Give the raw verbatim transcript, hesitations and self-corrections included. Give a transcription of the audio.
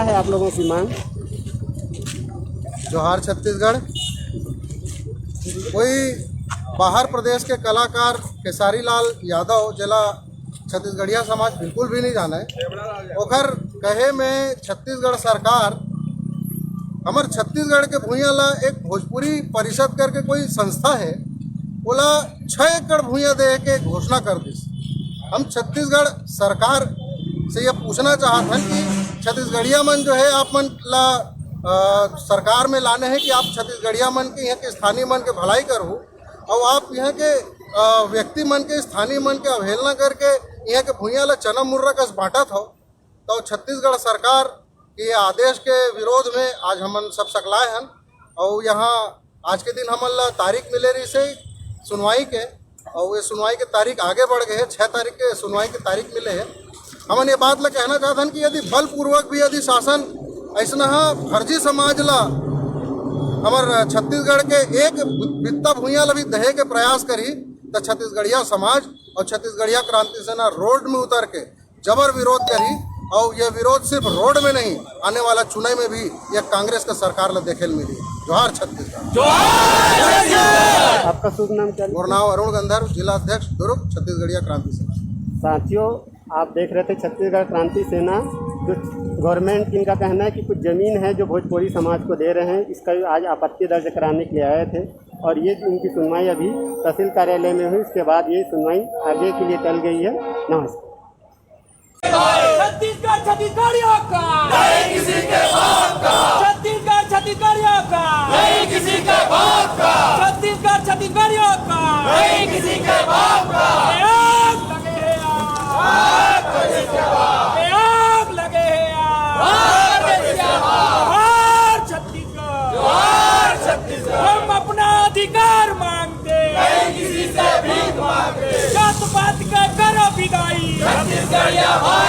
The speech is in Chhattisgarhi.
है आप लोगों की मांग? जोहार छत्तीसगढ़। कोई बाहर प्रदेश के कलाकार खेसारी लाल यादव, जेला छत्तीसगढ़िया समाज बिल्कुल भी नहीं जाने, ओकर कहे में छत्तीसगढ़ सरकार हमर छत्तीसगढ़ के भुइयां ला एक भोजपुरी परिषद करके कोई संस्था है, ओला छह एकड़ भुइयां दे के घोषणा कर दिस। हम छत्तीसगढ़ सरकार से ये पूछना चाहत हन कि छत्तीसगढ़िया मन जो है, आप मन ला अ, सरकार में लाने हैं कि आप छत्तीसगढ़िया मन के, यहाँ के स्थानीय मन के भलाई करहू, और आप यहाँ के अ, व्यक्ति मन के, स्थानीय मन के अवहेलना करके यहाँ के भुइयां ला चना मुर्रा कस बांटत हो। तो छत्तीसगढ़ सरकार के ये आदेश के विरोध में आज हमन सब सकलाए हन। और यहाँ आज के दिन हमन ला तारीख मिले रहिसे सुनवाई के, और ये सुनवाई के तारीख आगे बढ़ गए है, छह तारीख के सुनवाई के तारीख मिले है। हमन ये बात ला कहना चाहत हन कि यदि बलपूर्वक भी यदि शासन ऐसना हा फर्जी समाज ला, हमर छत्तीसगढ़ के एक बित्ता भुइयां ला भी दहे के प्रयास करही, तो छत्तीसगढ़िया समाज और छत्तीसगढ़िया क्रांति सेना रोड में उतर के जबर विरोध करही। और ये विरोध सिर्फ रोड में नहीं, आने वाला चुनाव में भी ये कांग्रेस के सरकार ला देखे ल मिली। जोहार छत्तीसगढ़। आपका शुभ नाम क्या? मोर नाम अरुण गंधर्व, जिला अध्यक्ष दुर्ग, छत्तीसगढ़िया क्रांति सेना। साथियों, आप देख रहे थे छत्तीसगढ़ क्रांति सेना, जो गवर्नमेंट, इनका कहना है कि कुछ ज़मीन है जो भोजपुरी समाज को दे रहे हैं, इसका आज आपत्ति दर्ज कराने के लिए आए थे और ये इनकी सुनवाई अभी तहसील कार्यालय में हुई। इसके बाद ये सुनवाई आगे के लिए टल गई है। नमस्कार। छत्तीसगढ़ छत्तीसगढ़ियों का, नहीं किसी के बाप का। छत्तीसगढ़ छत्तीसगढ़ियों का, नहीं किसी के बाप का। छत्तीसगढ़ छत्तीसगढ़ियों का, नहीं किसी के बाप का। आग लगे हैं यार। आग लगे हैं यार। जोहार छत्तीसगढ़। जोहार छत्तीसगढ़। हम अपना अधिकार मांगते। नहीं किसी से भीख मांगते। जात पात का करो विदाई। छत्तीसगढ़िया भाई।